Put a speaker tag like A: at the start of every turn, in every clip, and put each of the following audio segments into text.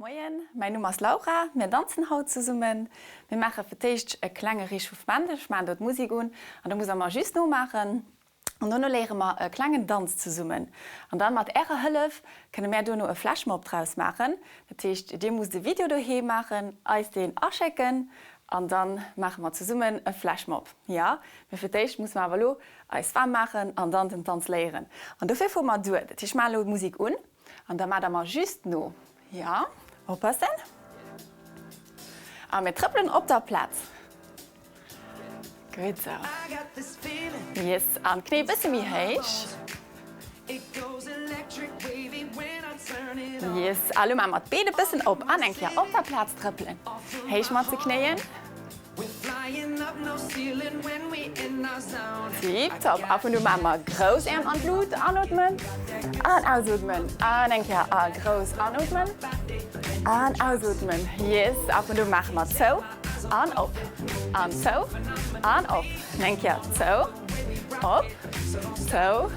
A: Moien, mäin Numm ass Laura. Mir danzen haut zesummen. Mir maache fir d'éischt e klenge Réchauffement. Ech maachen do d'Musek un an da musst der mer just nomaachen. An dono léiere mer e klengen Danz zesummen. An dann mat ärer Hëllef kënne mär dono e Flashmob draus maachen. Dat heescht dir musst e Video doheem maachen, eis deen aschécken an dann maache mer zesummen e Flashmob. Jo, mee fir d'éischt musse mer awer elo eis waarm maachen an dann den Danz léieren. An dofir fuere mer duer. Dat heescht ech maache elo d'Musek un an da maacht der mer just no. Jo, oppassen. A mir trëppelen op der Plaz. Gutt sou. Yes, an d'Knéi e bësse méi héich. Yes, a lo maache mer d'Been e bëssen op an eng Kéier op der Plaz trëppelen. Héich mat de Knéien. Tiptop. A vun do maache mer grouss Äerm an d'Lut. Anootmen an ausootmen. An eng Kéier a grouss anootmen an ausootmen. Yes, a vun do maache mer zou. An op. An zou. An op. Eng Kéier zou. Op. Zou.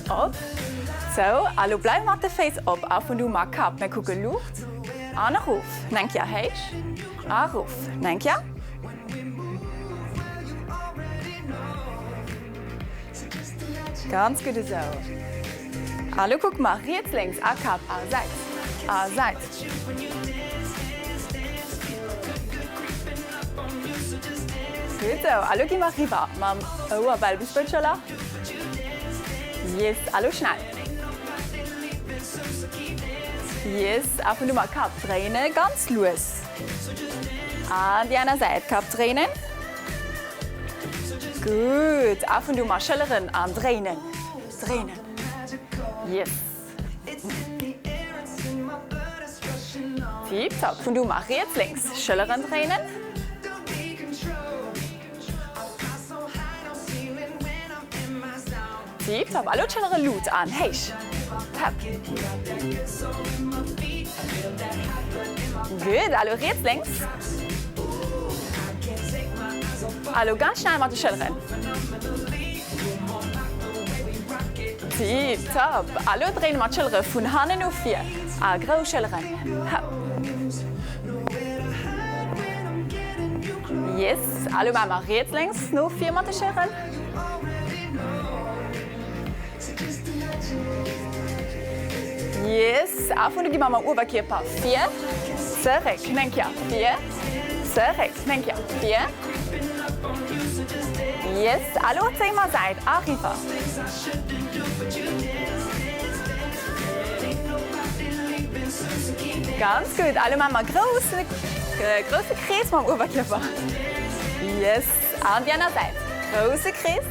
A: Op. Zou. A lo bleiwe mat de Féiss op a vun do mar Kapp. Mir kucke Luucht an erof. Eng Kéier héich a erof. Eng Kéier. Ganz gutt esou. A lo kucke mer riets, lénks a Kapp a Säit a Säit. Gutt esou. A lo gi mer riwwer mam Ouerbäll bis bei d'Schëller. Yes, a lo schnell. Yes, a vun do mar Kapp dréine, ganz lues. An déi aner Säit, Kapp dréinen. Gutt, a vun do mar Schëlleren an dréinen, dréinen. Yes. Tiptop. Vun do mar riets, lénks, Schëlleren dréinen. Tiptop. A lo d'Schëllere luut an héich. Hëpp. Gutt, a lo riets, lénks. A lo ganz schnell mat de Schëlleren. Tiptop. A lo dréine mer d'Schëllere vun hannen no vir. A grouss Schëlleren. Hëpp. Yes. A lo maache mer riets, lénks no vir mat de Schëlleren. Yes, a vun do gi mer mam Uewerkierper vir, zeréck, eng Kéier vir, zeréck, eng Kéier vir. Yes, a lo zéie mer Säit a riwwer. Ganz gutt, a lo maache mer grousse, grousse Krees mam Uewerkierper. Yes, an déi aner Säit, grousse Krees.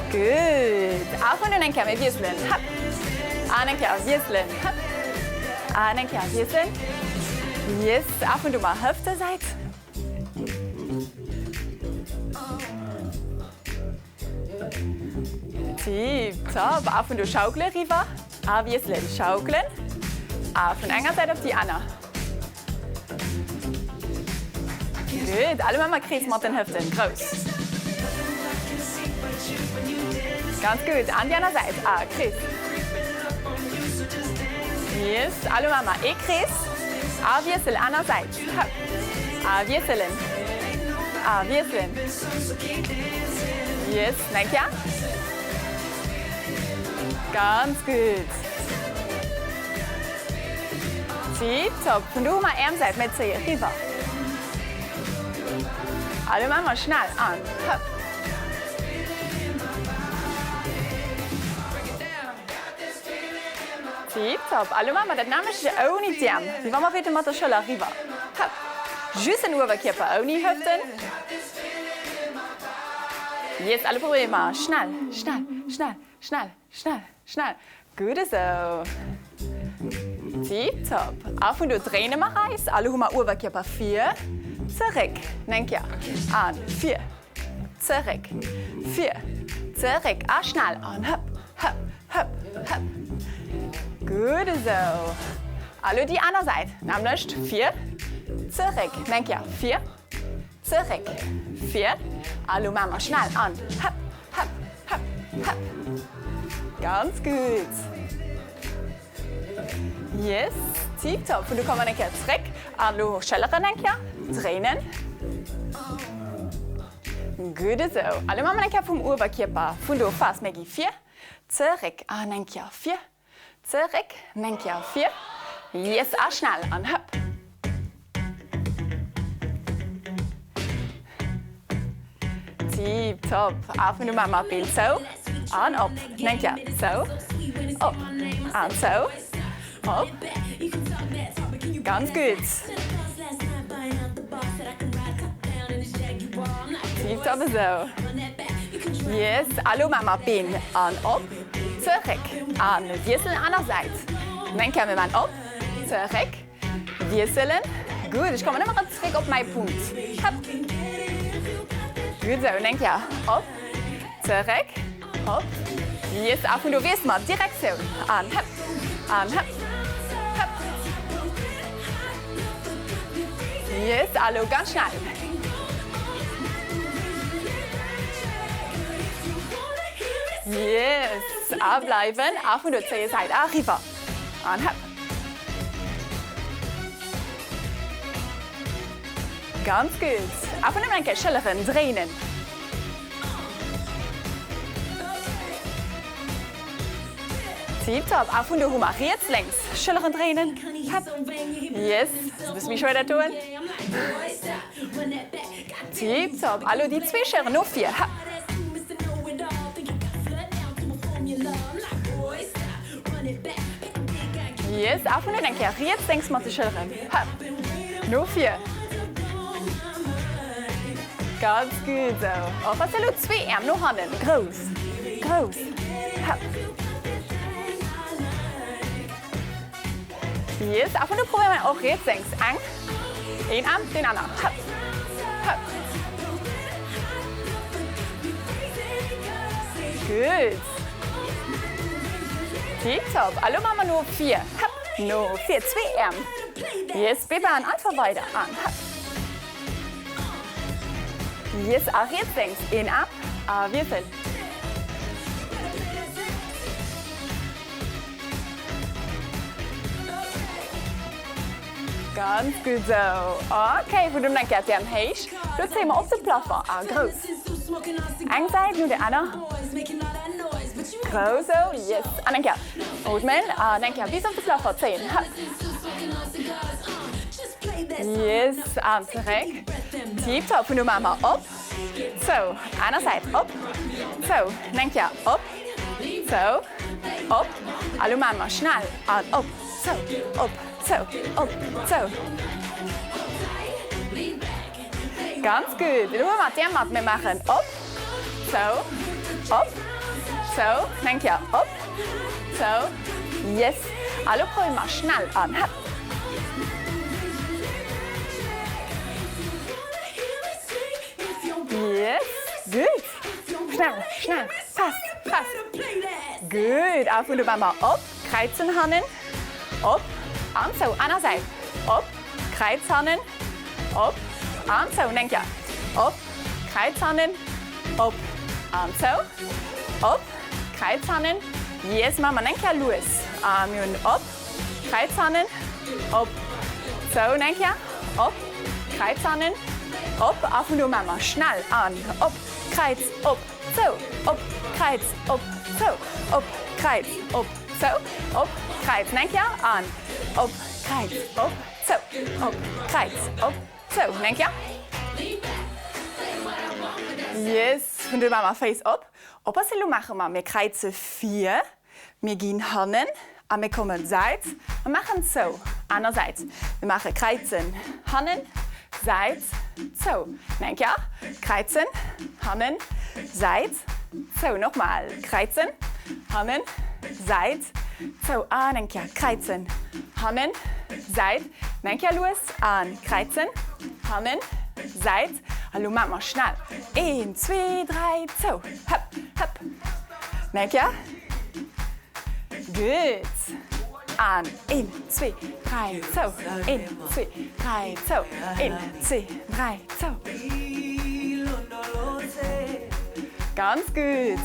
A: Gutt. A vun dunn eng Kéier méi wiesselen. Hëpp. An eng Kéier wiesselen. Hëpp. An eng Kéier wiesselen. Yes. A vun du mar Hëftesäit. Tiptop. A vun du schaukele riwwer. A wiesselen. Schaukelen. A vun enger Säit op déi aner. Gutt, alle maache mer Krees mat den Hëften. Grouss. Ganz gutt. An déi aner Säit. A Krees. Yes. Alle maache mer ee Krees. A wiessel. Aner Säit. Hëpp. A wiesselen. A wiesselen. Yes. Nach eng Kéier. Ganz gutt. Tiptop. Vun do hu mer Äerm Säit, mir zéie riwwer. A lo maache mer schnell an hëpp. Tiptop. A lo maache mer dat nämmlecht ouni d'Äerm, wéi wa mer wéilte mat der Schëller riwwer. Hëpp. Just den Uewerkierper ouni Hëften. Yes, a lo probéiere mer schnell, schnell, schnell, schnell. Schnell, schnell, gutt esou. Tiptop. A vun do dréine mer eis. A lo hu mer Uewerkierper vir, zeréck. Eng Kéier. An vir, zeréck, vir, zeréck. A schnell. An hëpp, hëpp, hëpp, hëpp. Gutt esou. A lo déi aner Säit. Nämmlecht vir, zeréck. Eng Kéier. Vir. Zeréck, vir, a lo maache mer schnell an hëpp, hëpp, hëpp, hëpp. Ganz gutt. Yes, tiptop. Vun do komme mer eng Kéier zréck. An elo Schëlleren eng Kéier dréinen. Gutt esou. An elo maache mer eng Kéier vum Uewerkierper vun do fast. Mir gi vir, zeréck an eng Kéier vir, zeréck, eng Kéier vir. Yes, a schnell an hëpp. Tiptop. A vun do maache mer d'Been zou an op. Eng Kéier zou, op an zou, op. Ganz gutt. Tiptop esou. Yes. A lo maache mer d'Been an op, zeréck a wiesselen aner Säit. Eng Kéier, mir maachen op, zeréck. Wiesselen. Gutt, ech kommen ëmmer erëm zréck op mäi Punkt. Hëpp. Gutt esou, en eng Kéier. Op, zeréck, op. Yes, a vun do wiessele mer d'Direktioun. An hëpp, an hëpp, hëpp. Yes, a lo ganz schnell. Yes, a bleiwen. A vun do zéie Säit a riwwer. An hëpp. Ganz gutt. A vun ëmmer eng Kéier Schëlleren dréinen. Tiptop. A vun do hu mer riets, lénks. Schëlleren dréinen. Hëpp. Yes. Ass e bësse méi schwéier dat doen. Tiptop. A lo déi zwee Schëlleren no vir. Hëpp. Yes, a vun eng Kéier riets, lénks mat de Schëlleren. Hëpp. No vir. Ganz gutt esou. Oppasse elo, zwee Äerm no hannen. Grouss, grouss. Hëpp. Yes, a vun do probéiere mer och riets, lénks. Eng, een Aarm, deen aner. Hëpp, hëpp. Gutt. Tiptop. A lo maache mer no vir. Hëpp, no vir. Zwee Äerm. Yes, Beba, an einfach weider. An hëpp. Yes, a riets, lénks. Een Aarm a wiessel. Ganz gutt esou. Ok, wou du eng Kéier d'Äerm héich. Lo zéie mer op de Plafond a grouss. Eng Säit no der aner. Grouss esou, yes. An eng Kéier ootmen an eng Kéier bis op de Plafond zéien. Hëpp. Yes, an zeréck. Tiptop. Vun do maache mer op, zou. Aner Säit, op, zou. Eng Kéier op, zou, op. A lo maache mer schnell an op, zou, op. Zou, op, zou. Ganz gutt. Elo hu mer d'Äerm mat. Mir maachen op, zou, op, zou. Nach eng Kéier op, zou. Yes. A lo probéiere mer schnell an hëpp. Yes. Gutt. Schnell, schnell. Fast, fast. Gutt. A vun do maache mer op, kräizen hannen. Op an zou, aner Säit. Op, Kräiz hannen, op an zou. Eng Kéier. Op, Kräiz hannen, op an zou. Op, Kräiz hannen. Yes, maache mer eng Kéier lues. A mir hunn op, Kräiz hannen, op, zou. Eng Kéier. Op, Kräiz hannen, op. A vun do maache mer schnell an op, Kräiz, op, zou, op, Kräiz, op, zou, op, Kräiz, op. Zou, op, Kräiz, eng Kéier, an op, Kräiz, op, zou, op, Kräiz, op, zou, eng Kéier. Yes, vun do maache mer Féiss op. Oppassen, elo maache mer, mir kräize vir, mir ginn hannen a mir kommen Säit a maachen zou. Aner Säit, mir maache kräizen, hannen, Säit, zou. Eng Kéier, kräizen, hannen, Säit, zou. Nochmal, kräizen, hannen, Säit, zou. An eng Kéier, kräizen, hannen, Säit. Eng Kéier lues, an kräizen, hannen, Säit. A lo maache mer schnell, een, zwee, dräi, zou. Hëpp, hëpp. Eng Kéier. Gutt. An een, zwee, dräi, zou. Een, zwee, dräi, zou. Een, zwee, dräi, zou. Ganz gutt.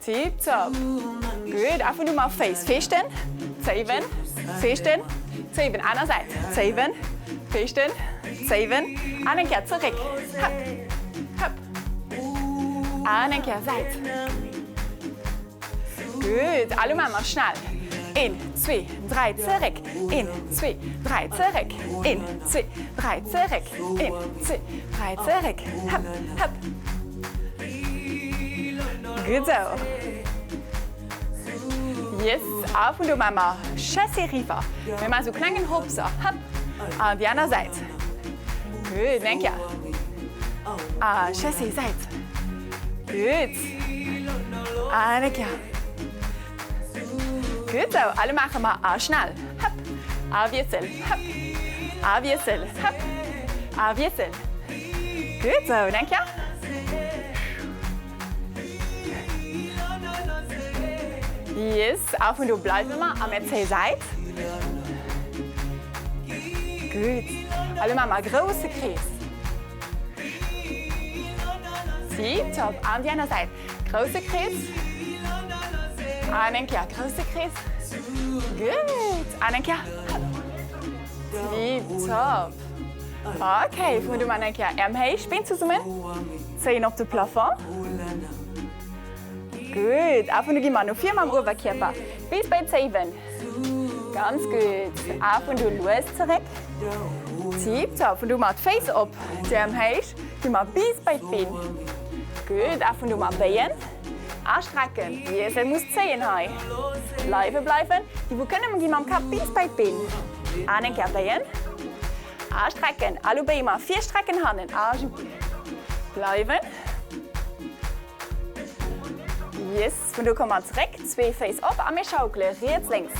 A: Tiptop. Gutt, a vun do mar Féiss feeschten, zéiwen, feeschten, zéiwen, aner Säit, zéiwen, feeschten, zéiwen, an eng Kéier zeréck, hëpp, hëpp, an eng Kéier Säit. Gutt, a lo maache mer schnell, een, zwee, dräi, zeréck, een, zwee, dräi, zeréck, een, zwee, dräi, zeréck, een, zwee, dräi, zeréck, hëpp, hëpp. Gutt esou. Yes, a vun do maache mer Chassé riwwer. Mir maache sou klengen Hopser, hëpp, an déi aner Säit. Gutt, eng Kéier. A Chassé, Säit. Gutt. An eng Kéier. Gutt esou. A lo maache mer a schnell, hëpp, a wiessel, hëpp, a wiessel, hëpp, a wiessel. Gutt esou, eng Kéier. Yes, a vun do bleiwe mer a mir zéie Säit. Gutt. A lo maache mer e grousse Krees. Tiptop. An déi aner Säit. Grousse Krees. An eng Kéier grousse Krees. Gutt. An eng Kéier. Tiptop. Ok, vun do maachen eng Kéier Äerm héich, Been zesummen. Zéien op de Plafond. Gutt. A vun do gi mer no vir mam Uewerkierper. Bis bei d'Zéiwen. Ganz gutt. A vun do lues zeréck. Tiptop. Vun do mat d'Féiss op, d'Äerm héich, gi mer bis bei d'Been. Gutt. A vun do mer béien a strecken. Yes, et muss zéien hei. Bleiwe bleiwen. Déi wou kënnen, gi mam Kapp bis bei d'Been. An eng Kéier béien. A strecken. A lo béie mer vir, strecken hannen. A juppelen. Bleiwen. Yes, vun do komme mer zeréck. Zwee Féiss op a mir schaukele riets, lénks.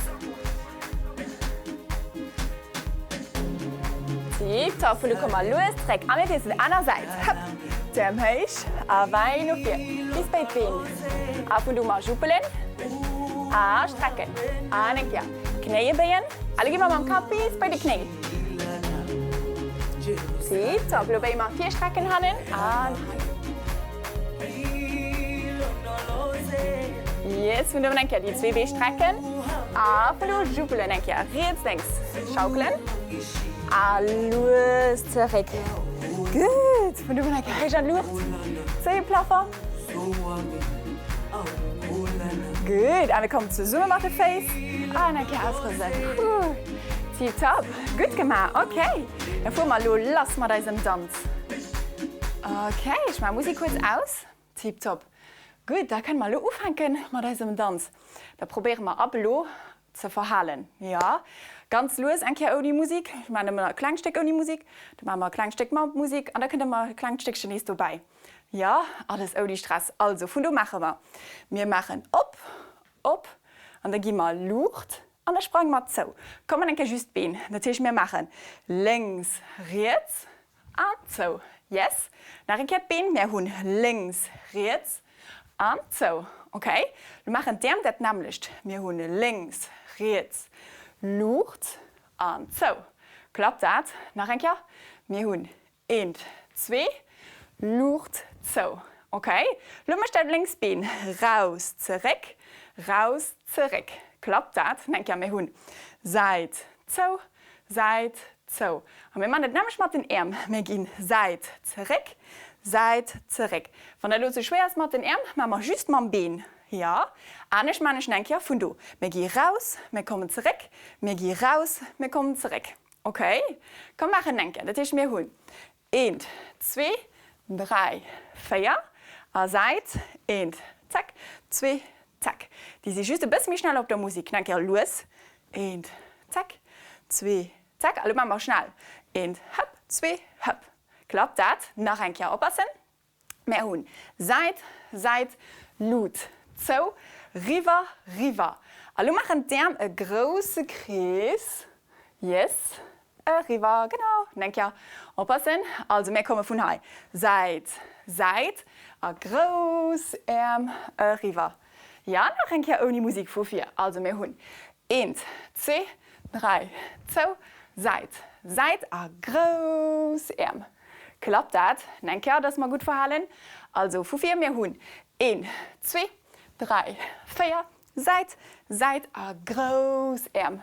A: Tiptop. Vun do komme mer lues zeréck a mir wiesselen aner Säit. Hëpp, d'Äerm héich a wäit no vir. Bis bei d'Been. A vun do mer juppelen. A strecken. An eng Kéier. Knéie béien. A lo gi mer mam Kapp bis bei de Knéi. Tiptop. Lo béie mer vir, strecken hannen an hei. Yes, vun do eng Kéier déi zwee Bee strecken a vun do juppelen eng Kéier riets, lénks schaukelen a lues zeréck. Gutt, vun do eng Kéier héich an d'Luucht, zéie Plafond. Gutt, a mir kommen zesumme mat de Féiss an eng Kéier ausrëselen. Tiptop, gutt gemaach. Ok, da fuere mer elo lass mat eisem Danz. Ok, ech maache Musek kuerz aus. Tiptop. Gutt, da kënne mer elo ufänke mat eisem Danz. Da probéiere mer ab elo ze verhalen. Jo, ganz lues eng Kéier ouni Musik. Ech maachen nëmmen e klengt Stéck ouni Musik, da maache mer e klengt Stéck mat Musik an da kënnt ëmmer e klengt Stéckchen nees dobäi. Jo, alles ouni Stress. Also, vun do maache mer, mir maachen op, op an da gi mer Luucht an da sprange mer zou. Kommen eng Kéier just d'Been. Dat heescht, mir maachen lénks, riets an zou. Yes. Nach eng Kéier d'Been. Mir hunn lénks, riets an zou. Ok. Lo maachen d'Äerm dat nämmlecht. Mir hunn lénks, riets, Luucht an zou. Klappt dat? Nach eng Kéier. Mir hunn Eent, zwee, Luucht zou. Ok, lo mécht dat lénks Been raus, zeréck, raus, zeréck. Klappt dat? Eng Kéier, mir hunn Säit, zou, Säit, zou. A mir man dat nämmlecht mat den Äerm. Mir ginn Säit, zeréck, Säit, zeréck. Wann dat elo ze schwéier ass mat den Äerm, maache mer just mam Been. Jo, anescht man ech en eng Kéier vun do. Mir gi raus, mir kommen zeréck, mir gi raus, mir kommen zeréck. Ok, komm maachen eng Kéier. Dat heescht mir hunn eent, zwee, dräi, véier a Säit, eent, zack, zwee, zack. Déi si just e bësse méi schnell op der Musik. Nach eng Kéier lues, eent, zack, zwee, zack. A lo maache mer schnell, eent, hëpp, zwee, hëpp. Klappt dat? Nach eng Kéier oppassen. Mär hunn Säit, Säit, Lut, zou, riwwer, riwwer. A lo maachen d'Äerm e grousse Krees. Yes, eriwwer, genau. Eng Kéier oppassen. Also mär komme vun hei, Säit, Säit a grouss Äerm eriwwer. Ja, nach eng Kéier ouni Musik vu vir. Also mir hunn eent, zwee, dräi, zou, Säit, Säit a grouss Äerm. Klappt dat? Eng Kéier, dass mer gutt verhalen. Also vu vir, mir hunn een, zwee, dräi, véier, Säit, Säit a grouss Äerm.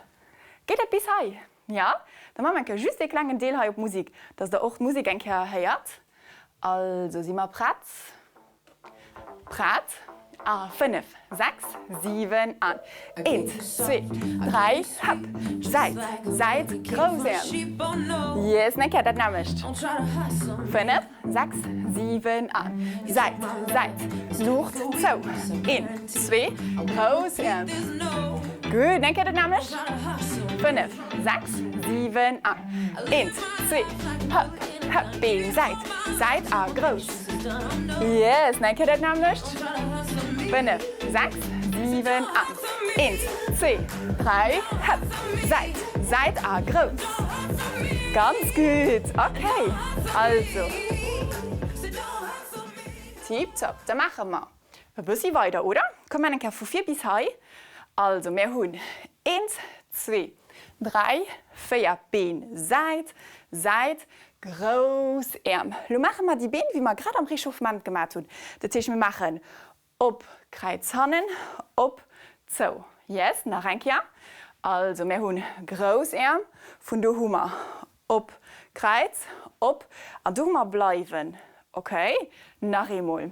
A: Geet dat bis hei? Ja? Da maache mer eng Kéier just dee klengen Deel hei op Musik, dass der och d'Musek eng Kéier héiert. Also, si mer prett? Prett? A 5, 6, 7 an eent, zwee, dräi, hopp, Säit, Säit, grouss Äerm. Yes, eng Kéier dat nämmlecht. 5, 6, 7 an Säit, Säit, Luucht, zou, een, zwee, grouss Äerm. Gutt, eng Kéier dat nämmlecht. 5, 6, 7 an eent, zwee, hopp, hopp, Been, Säit, Säit a grouss. Yes, eng Kéier dat nämmlecht. 5, 6, 7 an eent, zwee, dräi, hopp, Säit, Säit a grouss. Ganz gutt, okay. Also, tiptop, da maache mer e bëssi weider, oder? Komm, mer eng Kéier vu vir bis hei. Also, mir hunn eent, zwee, dräi, véier, Been, Säit, Säit, grouss Äerm. Lo maache mer déi Been, wéi mer grad am Réchauffement gemat hunn. Dat heescht, mir maachen Op, Kräiz hannen, op, zou. Yes, nach eng Kéier. Also mär hunn grouss Äerm, vun do hu mer op, Kräiz, op an do hu mer bleiwen. Ok, nach eemol.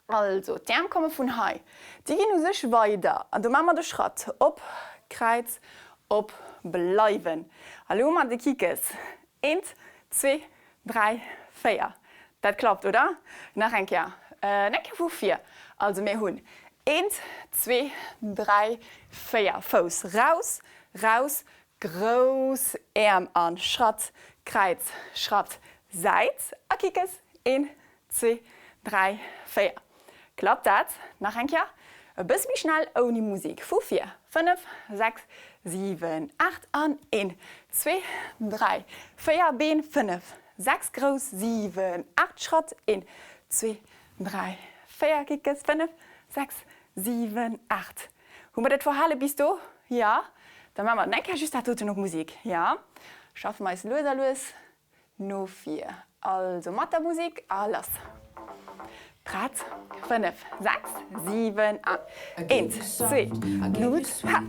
A: Also d'Äerm komme vun hei, déi ginn u sech weider an do maache mer de Schratt op, Kräiz, op, bleiwen. A lo hu mer de Kickes. Eent, zwee, 3, 4. Dat klappt, oder? Nach eng Kéier. Eng Kéier vu vir. Also mir hunn eent, zwee, dräi, véier. Fouss raus, raus, grouss Äerm an Schratt, Kräiz, Schratt, Säit a Kickes. Een, zwee, dräi, véier. Klappt dat? Nach eng Kéier, e bësse méi schnell, ouni Musik. Vu vir, 5, 6, 7, 8 an 1, 2, 3, 4, Been, 5, 6, grouss, 7, 8, Schratt, 1, 2, 3, 4, Kickes, 5, 6, 7, 8. Hu mer dat Verhale bis do? Jo? Da maache mer eng Kéier just dat doten op Musik, jo? Schaffe mer eis lues a lues No vir, also mat der Musik a lass. Prett, 5, 6, 7 an eent, zwee, Lut, hep,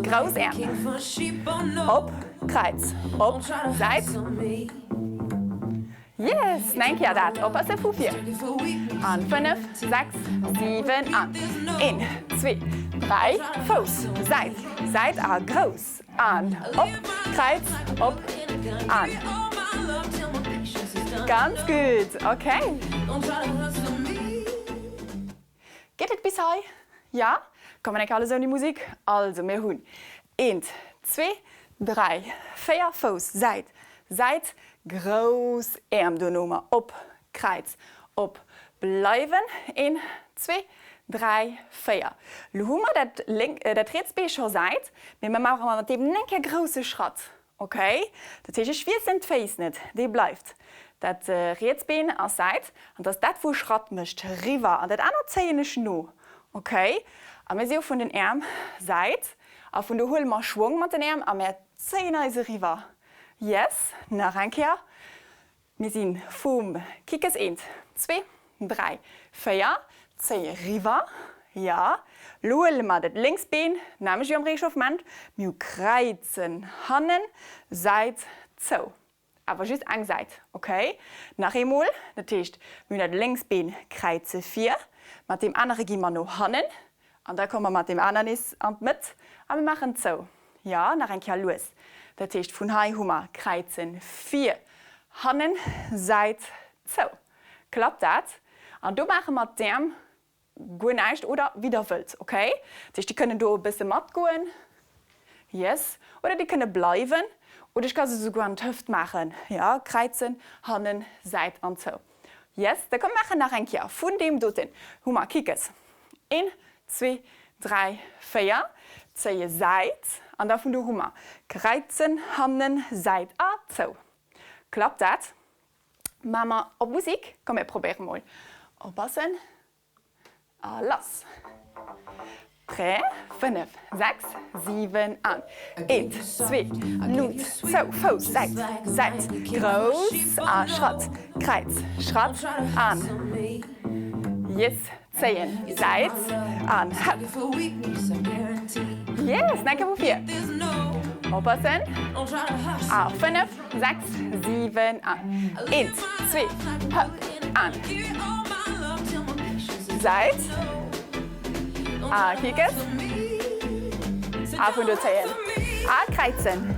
A: grouss Äerm, op, Kräiz, op, Säit. Yes, nach eng Kéier dat, oppasse vu vir an 5, 6, 7 an een, zwee, dräi, Fouss, Säit, Säit a grouss. An op, Kräiz, op, an. Ganz gutt, ok. Geet et bis hei? Ja? Komm eng Kéier alles ouni Musik. Also mir hunn eent, zwee, dräi, véier, Fouss, Säit, Säit, grouss Äerm, duerno hu mer op, Kräiz, op, bleiwen, een, zwee, dräi, véier. Lo hu mer dat lénk, dat riets Bee scho Säit, mee mer maache mat deem eng Kéier grousse Schratt, ok? Dat heescht, ech wiesselen d'Féiss net, dee bleift. Dat riets Been ass Säit, an dat ass dat, wou Schratt mécht, riwwer, an dat anert zéien ech no, ok? A mir si jo vun den Äerm Säit, a vun do huele mer Schwong mat den Äerm a mer zéien eis eriwwer. Yes, nach eng Kéier. Mir si vum Kickes, eent, zwee, dräi, véier, zéie riwwer, jo. Lo huele mer dat lénks Been, nämlech wéi am Réchauffement, mir hu kräizen hannen, Säit zou, awer just eng Säit, ok. Nach eemol, dat heescht mir hunn dat lénks Been kräize vir, mat deem anere gi mer no hannen An da komme mer mat deem aner nees an d'Mëtt a mir maachen zou. Jo, nach eng Kéier lues. Dat heescht, vun hei hu mer Kräizen vir, hannen, Säit, zou. Klappt dat? An do maache mer d'Äerm guer näischt oder wéi der wëllt, okay? Dat heescht, déi kënnen do e bësse matgoen. Yes. Oder déi kënne bleiwen. Oder ech ka se souguer an d'Hëft maachen. Jo, Kräizen, hannen, Säit an zou. Yes, da komm maachen nach eng Kéier vun deem doten hu mer Kickes. Een, zwee, dräi, véier, zéie Säit an da vun do hu mer Kräizen, hannen, Säit a zou. Klappt dat? Maache mer op Musik? Komm mir probéiere mol. Oppassen. A lass! Prêt? 5, 6, 7 an eent, zwee, Lut, zou, Fouss, Säit, Säit, grouss a Schratt, Kräiz, Schratt an. Yes! Zéien, Säit an hëpp. Yes, nach eng Kéier vu vir. Oppassen. A 5, 6, 7 an eent, zwee, hëpp an Säit a Kickes. A vun do zéien a kräizen.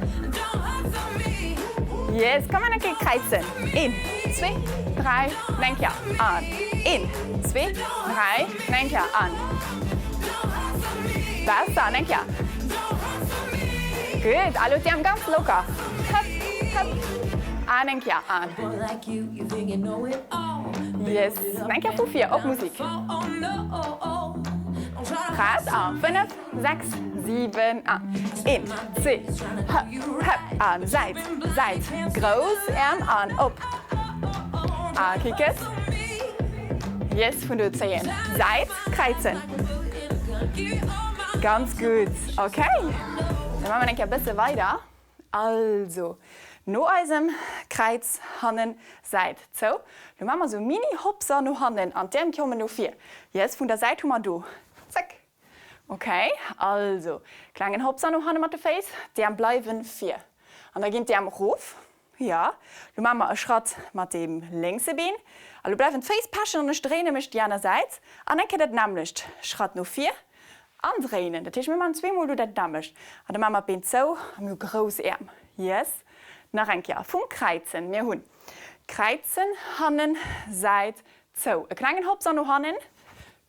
A: Yes, komm eng Kéier kräizen. Een, zwee, dräi, eng Kéier an een, zwee, dräi, eng Kéier an. Besser, eng Kéier. Gutt, a lo d'Äerm ganz locker. Hëpp, hëpp an eng Kéier an. Yes, eng Kéier vu vir op Musik. Prett a 5, 6, 7 an eent, zwee, hëpp, hëpp an Säit, Säit, grouss Äerm an op a Kickes. Yes, vun do zéien, Säit, kräizen. Ganz gutt, okay. Da maache mer eng Kéier e bësse weider. Also, no eisem Kräiz hannen, Säit zou. Lo maache mer sou mini Hopser no hannen an d'Äerm kommen no vir. Yes, vun der Säit hu mer do. Zack. Ok, also klengen Hopser no hanne mat de Féiss, d'Äerm bleiwen vir. An da ginn d'Äerm erof. Jo, lo maache mer e Schratt mat deem lénkse Been. A lo bleiwen d'Féiss pechen an ech dréine mech déi aner Säit. An eng Kéier dat nämmlecht, Schratt no vir an dréinen. Dat heescht, mir maachen zweemol do dat nämmlecht. An da maache mer d'Been zou a mir hu grouss Äerm. Yes. Nach eng Kéier vum Kräizen. Mir hunn Kräizen, hannen, Säit, zou. E klengen Hopser no hannen.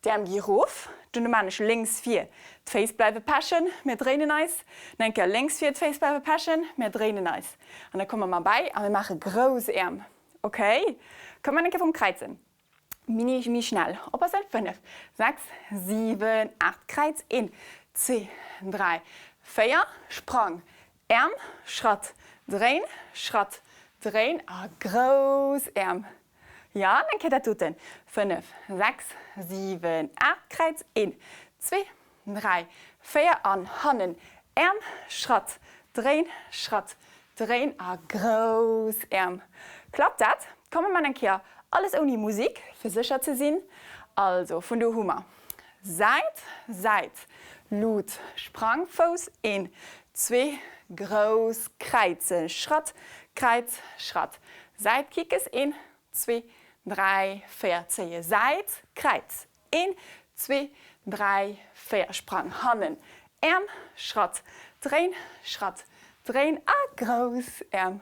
A: D'Äerm gi rof, dunn maan ech lénks vir, d'Féiss bleiwe pechen, mir dréinen eis, nach eng Kéier lénks vir, d'Féiss bleiwe pechen, mir dréinen eis an da komme mer bäi a mir maache grouss Äerm. Ok, komm mer eng Kéier vum Kräizen, mini méi schnell, oppassen, 5, 6, 7, 8, Kräiz, een, zwee, 3, 4, Sprang, Äerm, Schratt, dréin, Schratt, dréin a grouss Äerm. Jo, an eng Kéier dat doten. 5, 6, 7, 8, Kräiz, een, zwee, dräi, véier an hannen Äerm, Schratt, dréin, Schratt, dréin a grouss Äerm. Klappt dat? Komm mir man eng Kéier alles ouni Musik, fir sécher ze sinn. Also, vun do hu mer Säit, Säit, Lut, Sprang, Fouss, een, zwee, grouss Kräize, Schratt, Kräiz, Schratt, Säit, Kickes, een, zwee, dräi, véier, zéie, Säit, Kräiz, een, zwee, dräi, véier, Sprang, hannen, Äerm, Schratt, dréin, Schratt, dréin a grouss Äerm.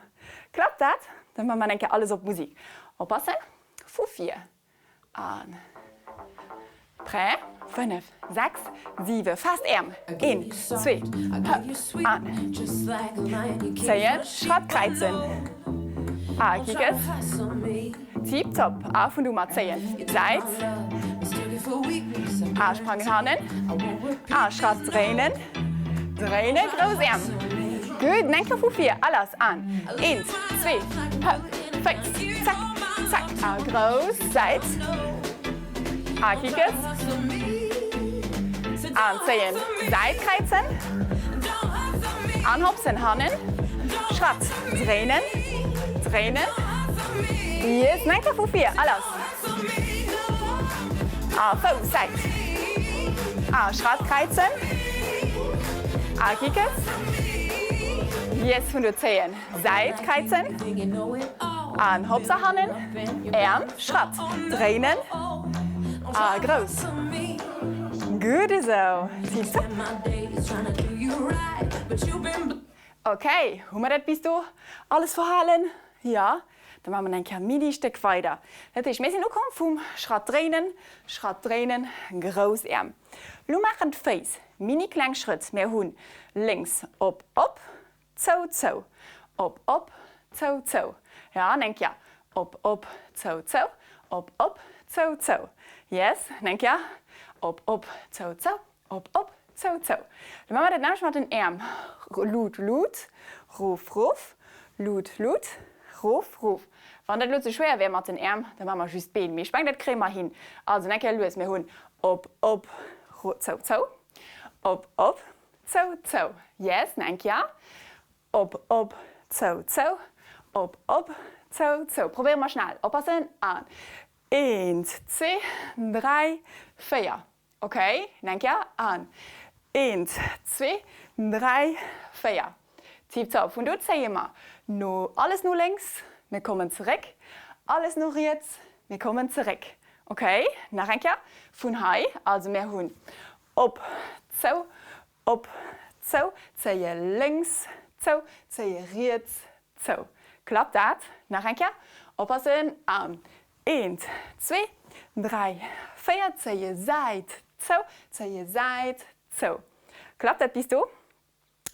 A: Klappt dat? Dann maache mer eng Kéier alles op Musik. Oppassen, vu vir. An prêt, 5, 6, 7, fest Äerm, een, zwee, hëpp, an zéien, Schratt kräizen, a kickes, tip top, a vun do mat zéien, Säit, a sprangen hannen, a Schratt dréinen, dréinen, grouss Äerm, gutt, en eng Kéier vu vir, a lass, an eent, zwee, hëpp. Féiss, zack, zack a grouss Säit a Kickes an zéien Säit kräizen an hopsen hannen Schratt dréinen dréinen yes nach eng Kéier vu vir a lass a Fouss Säit a Schratt kräizen a Kickes yes vun do zéien Säit kräizen an hopsa hannen, Äerm Schratt dréinen a grouss. Gutt esou, tiptop. Ok, hu mer dat bis do alles verhalen? Jo? Da maache mer nach eng Kéier mini Stéck weider. Dat heescht, mir sinn ukomm vum Schratt dréinen, Schratt dréinen, grouss Äerm. Lo maachen d'Féiss mini kleng Schrëtt. Mir hunn lénks op, op, Zou, zou, op, op, zou, zou. Ja, an eng Kéier. Op, op, zou, zou, op, op, zou, zou. Yes, an eng Kéier. Op, op, zou, zou, op, op, zou, zou. Da maache mer dat nämmlecht mat den Äerm. Lut, lut, rof, rof, lut, lut, rof, rof. Wann dat elo ze schwéier wär mat den Äerm, da maache mer just d'Been. Mee ech mengen, dat kréie mer hin. Also, eng Kéier lues. Mir hunn op, op, ro, zou, zou, op, op, Zou, zou, yes, na eng Kéier. Op, op, zou, zou, op, op, zou, zou. Probéiere mer schnell. Oppassen, an. Eent, zwee, dräi, 4. Ok, eng Kéier. An eent, zwee, dräi, 4. Tiptop. Vun do zéie mer no alles no lénks, mir kommen zeréck, alles no riets, mir kommen zeréck. Ok, nach eng Kéier vun hei. Also mir hunn op, zou, op, zou, zéie lénks, zou, zéie riets, zou. Klappt dat? Nach eng Kéier. Oppassen. An eent, zwee, dräi, 4, zéie Säit, zou, zéie Säit, zou. Klappt dat bis do?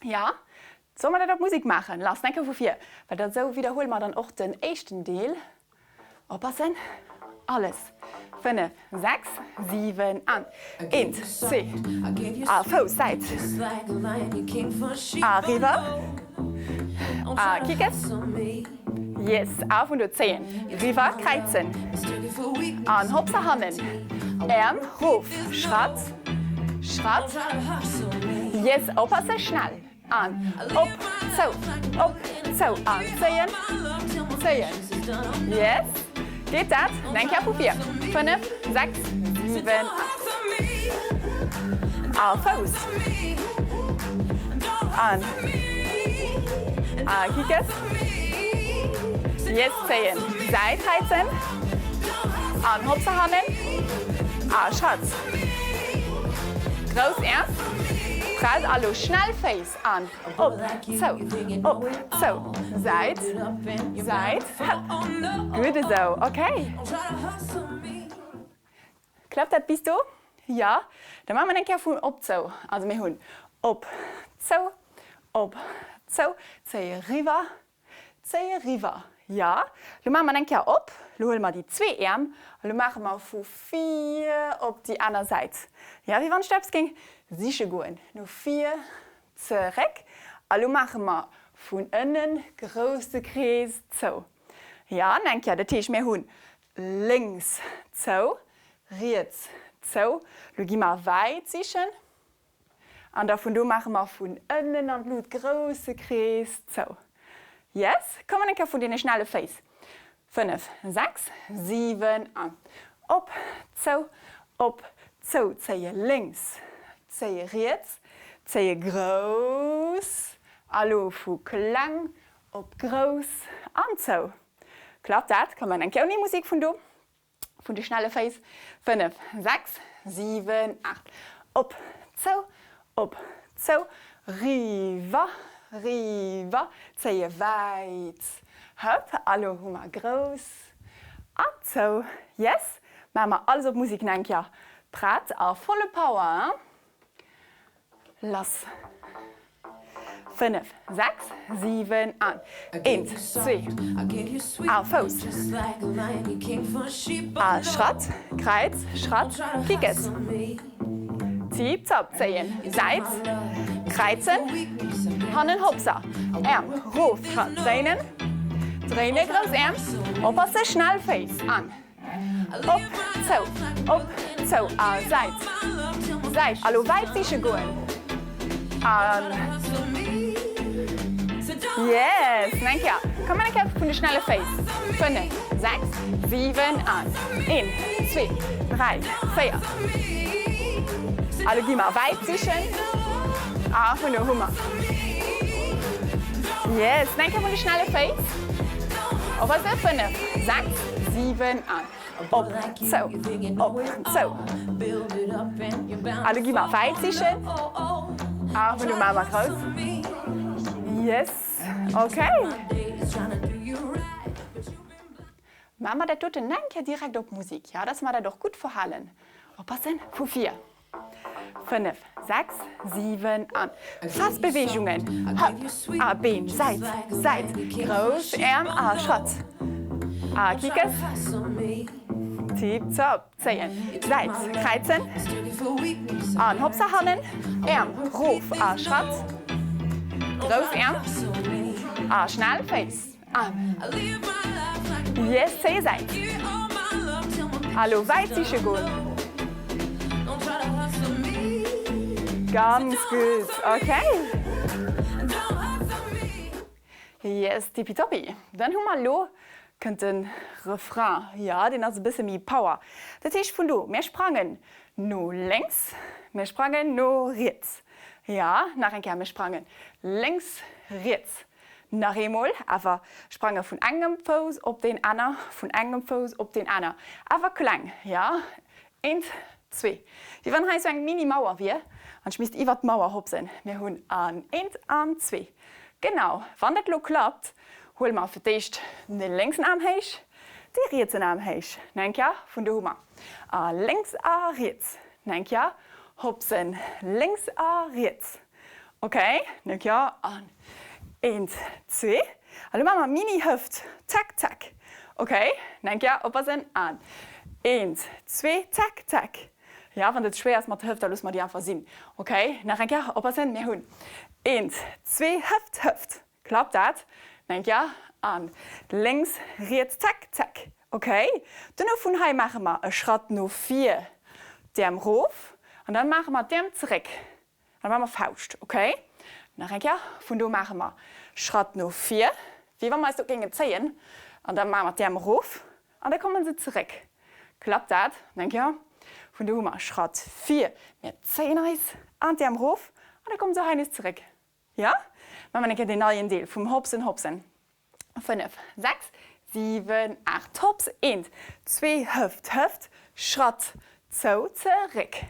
A: Jo? Solle mer dat op Musek maachen? Lass, eng Kéier vu vir, well dat esou widderhuele mer dann och den éischten Deel. Oppassen, alles, 5, 6, 7 an eent, zwee a Fouss, Säit a riwwer a Kickes, yes, a vun do zéien, riwwer, kräizen an hopsa hannen, Äerm rof, Schratt, Schratt, yes, oppasse, schnell. An op, zou, op, zou an zéien, zéien. Yes. Geet dat? Eng Kéier vu vir. 5, 6, 7, 8. A Fouss. An. A Kickes. Yes, zéien. Säit räizen. An hopsa hannen. A Schratt. Grouss Äerm, press a lo schnell Féiss an op, zou, op, zou, Säit, Säit, hëpp. Gutt esou, ok. Klappt dat bis do? Jo? Da maache mer eng Kéier vun op zou. Also mir hunn op, zou, op, zou, zéie riwwer, Zéi eriwwer, jo. Lo maache mer eng Kéier op. Lo huele mer déi zwee Äerm a lo maache mer vu vir op déi aner Säit. Jo, wéi wann ech eppes géing siche goen. No vir, zeréck a lo maache mer vun ënnen grousse Krees zou. Jo, an eng Kéier. Dat heescht, mir hunn lénks zou, riets zou. Lo gi mer wäit sichen. An da vun do maache mer vun ënnen an d'Lut grousse Krees zou. Yes, komm an eng Kéier vun deene schnelle Féiss. 5, 6, 7 an op, zou, op, zou, zéie lénks, zéie riets, zéie grouss a lo vu kleng op grouss an zou. Klappt dat? Komm an eng Kéier ouni Musik vun do. Vun de schnelle Féiss, 5, 6, 7, 8, op, zou, op, zou, riwwer, riwwer, zéie wäit, hëpp, a lo hu mer grouss an zou. Yes, maache mer alles op Musik nach eng Kéier. Prett a volle Power, hein? Lass. 5, 6, 7 an eent, zwee a Fouss a Schratt, Kräiz, Schratt, Piquet, Zip Zap, zéien, Säit, kräizen, hannen Hopsa, Äerm rof, Schratt, dréinen, dréine, grouss Äerm, oppasse, schnell Féiss an. Op, zou, op, zou a Säit, Säit a lo wäit siche goen an Yes! Nach eng Kéier, komm eng Kéier vun de schnelle Féiss, 5, 6, 7 an 1, 2, 3, 4 a lo gi mer wäit sichen a vun do hu mer Yes! Nach eng Kéier vun de schnelle Féiss, op a 5, 6, 7 an op, zou, op, zou. A lo gi mer wäit sichen. A lo maache mer grouss. Yes, ok. Maache mer dat doten eng Kéier direkt op Musik, jo, dass mer dat och gutt verhalen. Oppassen, vu vir. 5, 6, 7 an fest Beweegungen, hopp a Been, Säit, Säit, grouss Äerm a Schratt a Kickes, tip top, zéien, Säit, kräizen an hopsa hannen, Äerm rof a Schratt, grouss Äerm a schnell Féiss. An yes, zéie Säit. A lo wäit siche goen. Ganz gutt, ok. Yes, tippitoppi. Dann hu mer lo. Kënnt de Refrain, jo, deen ass e bësse méi Power. Dat heescht vun do, mär sprangen no lénks, mär sprangen no riets. Jo, nach eng Kéier, mir sprangen lénks, riets. Nach eemol, awer sprange vun engem Fouss op deen aner, vun engem Fouss op deen aner, awer kleng, jo. Eent, zwee. Wéi wann hei esou eng Mini-Mauer wier an ech misst iwwert d'Mauer hopsen. Mir hunn an, eent an zwee. Genau. Wann dat elo klappt, huele mer fir d'éischt de lénksen Aarm héich, de rietsen Aarm héich. No eng Kéier vun do hu mer a lénks a riets. No eng Kéier hopsen, lénks a riets. Ok, no eng Kéier an eent, zwee. A lo maache mer Mini-Hëft, zack, zack. Ok, no eng Kéier oppassen an eent, zwee, zack, zack. Jo, wann dat schwéier ass mat der Hëft, da loosse mer déi einfach sinn. Ok, nach eng Kéier oppassen, mir hunn eent, zwee, Hëft, Hëft. Klappt dat? No eng Kéier an lénks, riets, zack, zack. Ok, duerno vun hei maache mer e Schratt no vir, d'Äerm rof an dann maache mer d'Äerm zeréck. An da maache mer Fauscht, ok? Nach eng Kéier, vun do maache mer Schratt no vir, wéi wa mer eis do géingen zéien, an da maache mer d'Äerm erof an da komme se zeréck. Klappt dat? Nach eng Kéier, vun do hu mer Schratt vir, mir zéien eis an d'Äerm erof an da komme se hei nees zeréck. Jo? Maache mer eng Kéier deen neien Deel vum Hopsen, Hopsen. 5, 6, 7, 8, Tops, eent, zwee, Hëft, Hëft, Schratt, zou, zeréck.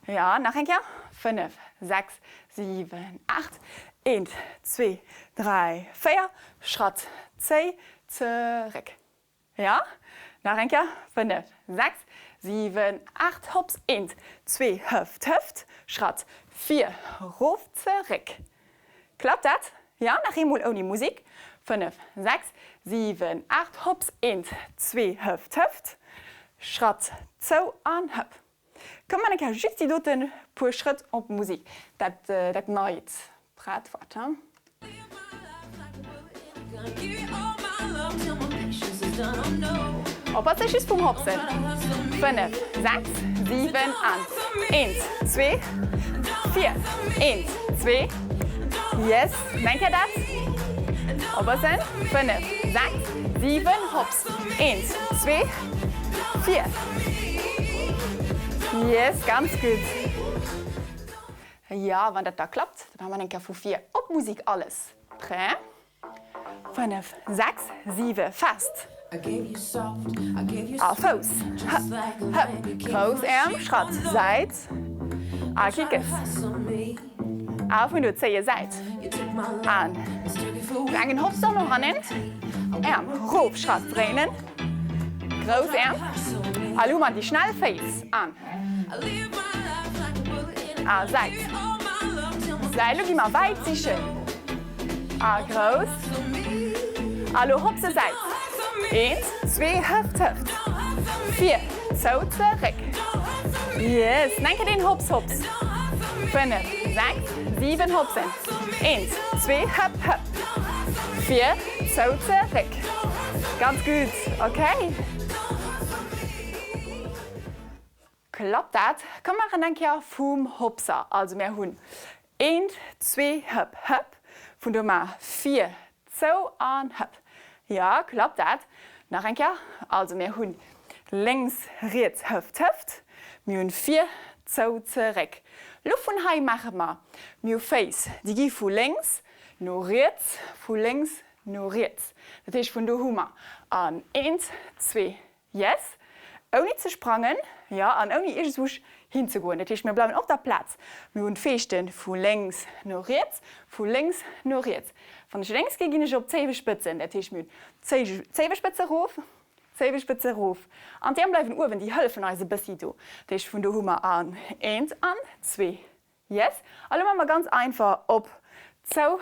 A: Jo, nach eng Kéier, 5, 6, 7, 8, eent, zwee, dräi, véier, Schratt, zéi, zeréck. Jo, nach eng Kéier, 5, 6, 7, 8, hopps, eent, zwee, Hëft, Hëft, Schratt, vir, rof, zeréck. Klappt dat? Jo, nach eemol ouni Musik, 5, 6, 7, 8, hopps, eent, zwee, Hëft, Hëft, Schratt, zou an hëpp. Komm maan eng Kéier just déi doten puer Schrëtt op Musik, dat dat neit Prat wat he. Oppassen just vum Hopsen, 5, 6, 7 an eent, zwee, vir, eent, zwee, yes, eng Kéier dat, oppassen, 5, 6, 7, hops, eent, zwee, 4. Yes, ganz gutt. Jo, wann dat da klappt, da maache mer eng Kéier vu vir op Musik alles prêt. 5, 6, 7, fest. A Fouss, hëpp, hëpp, grouss Äerm, Schratt, Säit a Kickes. A vun do zéie Säit an klengen Hopser no hannen, Äerm rof, Schratt dréinen, grouss Äerm a lo mat déi schnell Féiss an a Säit, Säit. Lo gi mer wäit sichen a grouss a lo hopse Säit, eent, zwee, Hëft, Hëft, vir, zou, zeréck. Yes, enke deen Hops, Hops. 5, 6, 7, hopsen, eent, zwee, hëpp, hëpp, vir, zou, zeréck. Ganz gutt, ok. Klappt dat? Komm maachen eng Kéier vum Hopser. Also mär hunn eent, zwee, hëpp, hëpp, vun do mar vir, Zou an hëpp. Jo, klappt dat? Nach eng Kéier. Also mir hunn lénks, riets, Hëft, Hëft. Mir hunn vir, zou, zeréck. Lo vun hei maache mer, mir hu Féiss, déi gi vu lénks no riets, vu lénks no riets. Dat heescht vun do hu mer an eent, zwee, Yes, ouni ze sprangen, jo, an ouni iergendzwousch hinzegoen. Dat heescht, mir bleiwen op der Plaz. Mir hunn d'Feeschte vu lénks no riets, vu lénks no riets. Wann ech lénks ginn, ginn ech op d'Zéiwespëtzen. Dat heescht, mir hunn d'Zéiwespëtze erof, d'Zéiwespëtze erof. An d'Äerm bleiwen uewen, déi hëllefen eis e bëssi do. Dat heescht, vun do hu mer an, eent an zwee. Yes. A lo maache mer ganz einfach op, zou,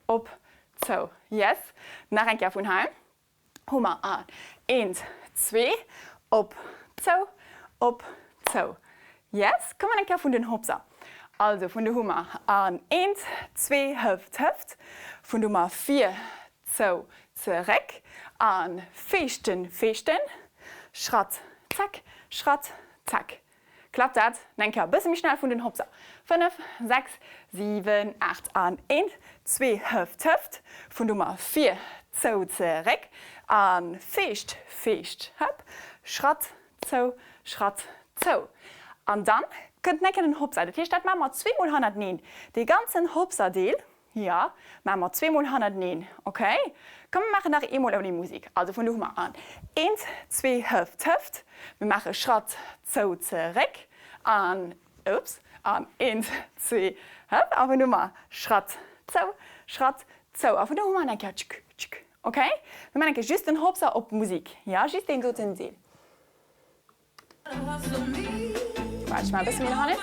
A: op, zou. Yes. Nach eng Kéier vun hei. Hu mer a eent, zwee, op, zou, op, zou. Yes, komm mer eng Kéier vun den Hopser. Also vun do hu mer an eent, zwee, Hëft, Hëft, vun do mer vir, zou, zeréck, a feeschten, feeschten, Schratt, zack, Schratt, zack. Klappt dat? Eng Kéier e bësse méi schnell vun den Hopser. 5, 6, 7, 8 an eent, zwee, Hëft, Hëft, vun do mar vir, zou, zeréck. A feescht, feescht, hëpp, Schratt, zou, Schratt, zou. An dann kënnt necken den Hopser. Dat heescht, dat maache mer zweemol hannerteneen. Dee ganzen Hopser-Deel, jo, maache mer zweemol hannerteneen. Ok? Komm, mir maachen nach eemol ouni Musik. Also vun do hu mer an, eent, zwee, Hëft, Hëft. Mir maache Schratt, zou, zeréck. An, ups, an eent, zwee, hëpp. A vun do hu mer Schratt, zou, Schratt, zou. A vun do hu mer eng Kéier tschk, tschk. Ok? Mir maachen eng Kéier just den Hopser op Musik. Jo, just deen doten Deel. Waart, ech maachen e bësse méi no hannen.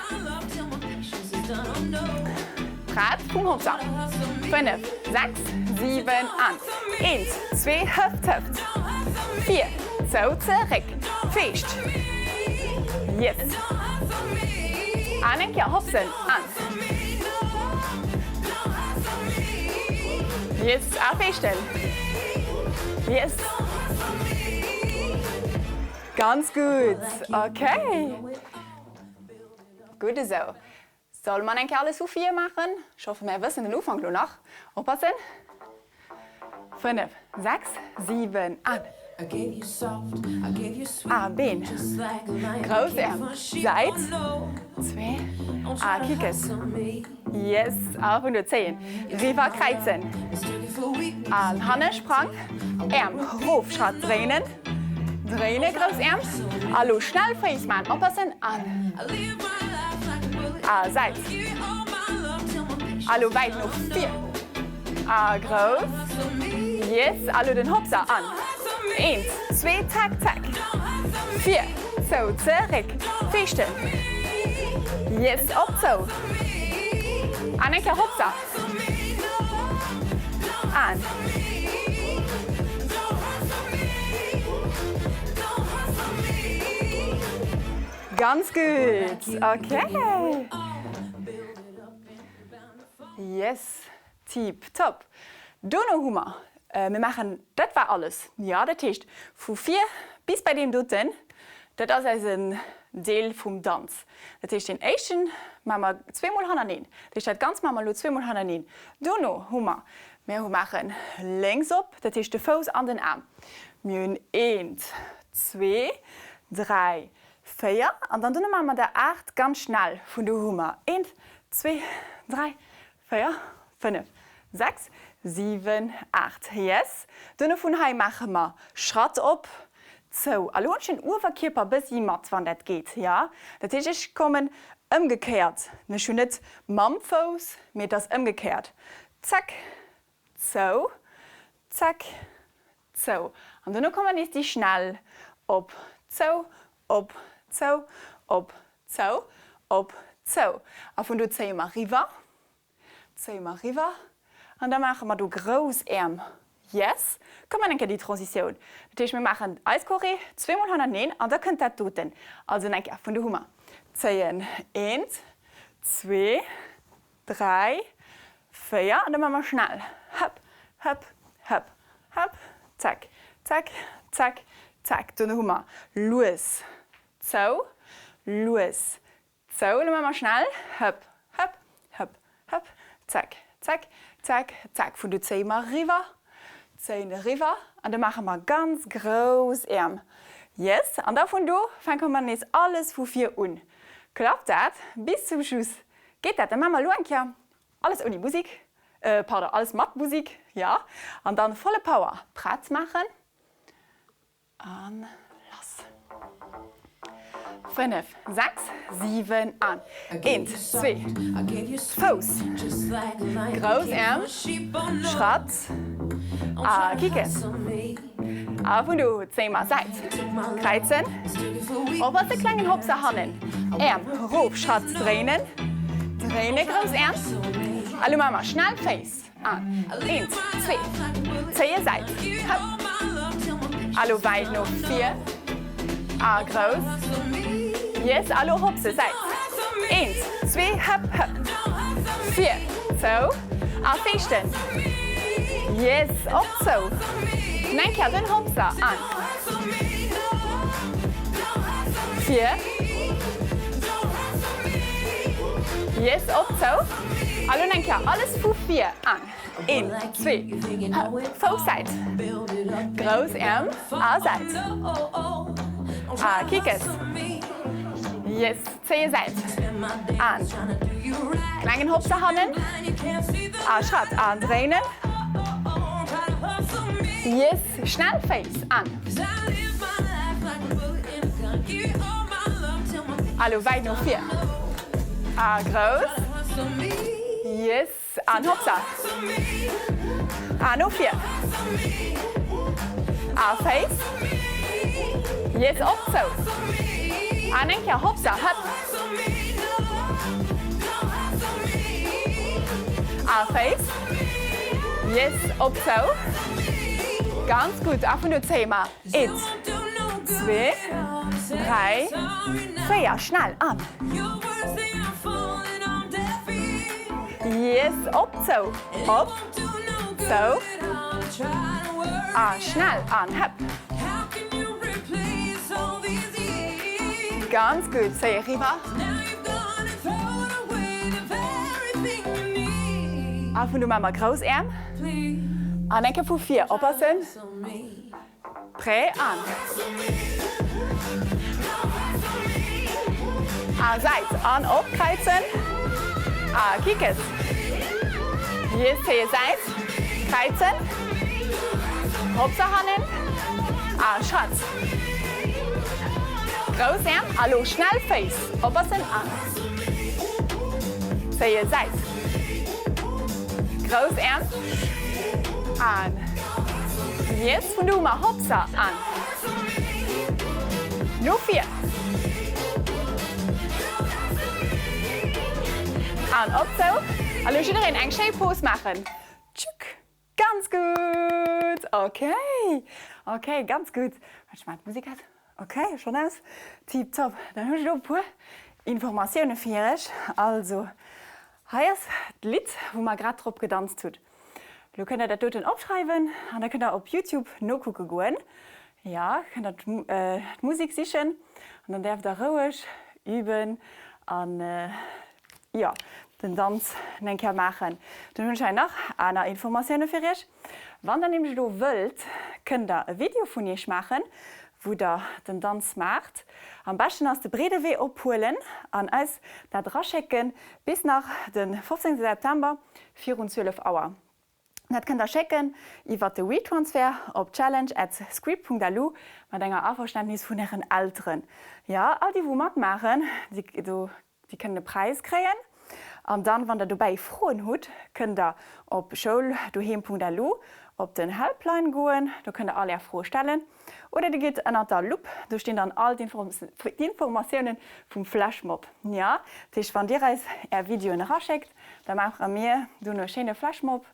A: Prett vum Hopser. 5, 6, 7 an eent, zwee, Hëft, Hëft, vir, zou, zeréck, feescht. Yes. An eng Kéier hopsen an. Yes, a feeschten. Yes. Ganz gutt, ok. Gutt esou. Solle mer eng Kéier alles vu vir maachen? Ech hoffe mär wëssen den Ufank lo nach. Oppassen. 5, 6, 7 an. A Been, grouss Äerm, Säit, zwee, a Kickes. Yes, a vun do zéien, riwwer kräizen, an hanne Sprang, Äerm rof, Schratt dréinen, dréine, grouss Äerm, a lo schnell Féiss man, oppassen, an a Säit, a lo wäit no vir, a grouss, yes, a lo den Hopser, an eent, zwee, zack, zack, vir, zou, zeréck, feeschten, yes, op, zou. An eng Kéier hopsa. An. Ganz gutt. Ok. Yes. Tip top. Dono hu mer, mir maachen, dat war alles, jo, dat heescht vu vir bis bei deem doten, dat ass eisen Deel vum Danz. Dat heescht deen éischten maache mer zweemol hannereen, dat heescht dat Ganzt maache mer elo zweemol hannereen. Dono hu mer, mir hu maachen lénks op, dat heescht de Fouss an den Aarm. Mir hunn eent, zwee, dräi, véier an dann dono maache mer der 8 ganz schnell. Vun do hu mer eent, zwee, dräi, 4, 5, 6, 7, 8. Yes. Duerno vun hei maache mer Schratt op, zou. A lo hunn ech den Uewerkierper bëssi mat, wann dat geet, jo. Dat heescht, ech kommen ëmgekéiert. Ech hunn net mam Fouss, mee et ass ëmgekéiert. Zack, zou, zack, zou. An duerno komme mer nees déi schnell op, zou, op, zou, op, zou, op, zou. A vun do zéie mer riwwer, zéie mer riwwer an da maache mer do grouss Äerm. Yes! Komm mer eng Kéier déi Transitioun. Dat heescht, mir maachen eis Choré zweemol hannerteneen an da kënnt dat doten. Also eng Kéier vun do hu mer zéien, eent, zwee, dräi, véier an da maache mer schnell hëpp, hëpp, hëpp, hëpp, zack, zack, zack, zack. Dono hu mer lues Zou, lues, zou. Elo maache mer schnell, hëpp, hëpp, hëpp, hëpp, zack, zack, zack, zack. Vun do zéie mer eriwwer, zéien eriwwer an da maache mer ganz grouss Äerm. Yes, an da vun do fänke mer nees alles vu vir un. Klappt dat bis zum Schluss? Geet dat? Da maache mer elo eng Kéier alles ouni Musik, pardon, alles mat Musik, jo, an dann volle Power. Prett maachen. An lass. 5, 6, 7 an eent, zwee, Fouss, grouss Äerm, Schratt a kicken. A vun do zéie mer Säit, kräizen, och mat de klengen Hopser hannen, Äerm rof, Schratt, dréinen, dréine, grouss Äerm. A lo maache mer schnell Féiss. An eent, zwee, zéie Säit, hëpp. A lo wäit no vir a grouss. Yes, a lo hopse Säit. Eent, zwee, hëpp, hëpp. Vir, zou a feeschten. Yes, op zou. Eng Kéier den Hopser an vir. Yes, op zou. A lo eng Kéier alles vu vir. An een, zwee, hëpp, Fouss Säit, grouss Äerm a Säit. A Kickes. Yes, zéie Säit. An klengen Hopser hannen. A Schratt an dréinen. Yes, schnell Féiss an. A lo wäit no vir. A grouss. Yes. An hopsa. A no vir. A Féiss. Yes, op zou. An eng Kéier hopsa. Hëpp. A Féiss. Yes, op zou. Ganz gutt. A vun do zéie mer. Eent, zwee, dräi, véier, schnell an. Yes, op, zou, op, zou a schnell an, hëpp. Ganz gutt, zéi eriwwer. A vun do maache mer grouss Äerm an eng Kéier vu vir, oppassen. Prêt an. A Säit an op kräizen. A Kickes. Yes, zéie Säit. Kräizen. Hopsa hannen. A Schratt. Grouss Äerm. A lo schnell Féiss. Oppassen. An. Zéie Säit. Grouss Äerm. An. Yes, vun do hu mer Hopsa an no vir. An op zou. A lo jiddereen eng schéi Pose maachen. Tschuk. Ganz gutt. Ok. Ok, ganz gutt. Ech maachen d'Musek aus. Ok, schonn aus. Tiptop. Dann hunn ech elo e puer Informatioune fir iech. Also, hei ass d'Lidd, wou mer grad drop gedanzt hutt. Lo kënnt der dat doten opschreiwen an da kënnt der op Youtube nokucke goen. Jo, kënnt der d'Musek sichen an dann däerft der roueg üben an jo, den Danz eng Kéier maachen. Dann hunn ech hei nach aner Informatioune fir iech. Wann der nämlech elo wëllt, kënnt der e Video vun iech maachen, wou der den Danz maacht. Am beschten ass de breede Wee ophuelen an eis dat eraschécken bis nach de 15 September virun 12 Auer. Dat kënnt der schécken iwwert de WeTransfer op challenge at script.lu mat enger Averständnis vun ären Elteren. Jo, all déi wou matmaachen, déi kënnen e Präis kréien. An dann, wann der dobäi Froen hutt, kënnt der op schouldoheem.lu op den Helpline goen, do kënnt der all är Froe stellen. Oder dir gitt ënnert der Lupp, do stinn dann all d'Informatiounen vum Flashmob. Jo, dat heescht, wann dir eis är Videoen eraschéckt, da maache mir dono e schéine Flashmob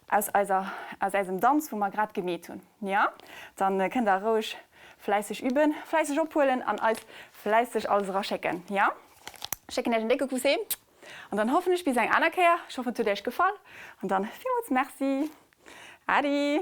A: aus eiser, aus eisem Danz, wou mer grad gemeet hunn. Jo, dann kënnt der roueg fläisseg üben, fläisseg ophuelen an eis fläisseg alles eraschécken. Jo, schécken iech en décke Kuss heem an dann hoffen ech bis eng aner Kéier. Ech hoffen et huet iech gefall an dann villmools Merci. Adi!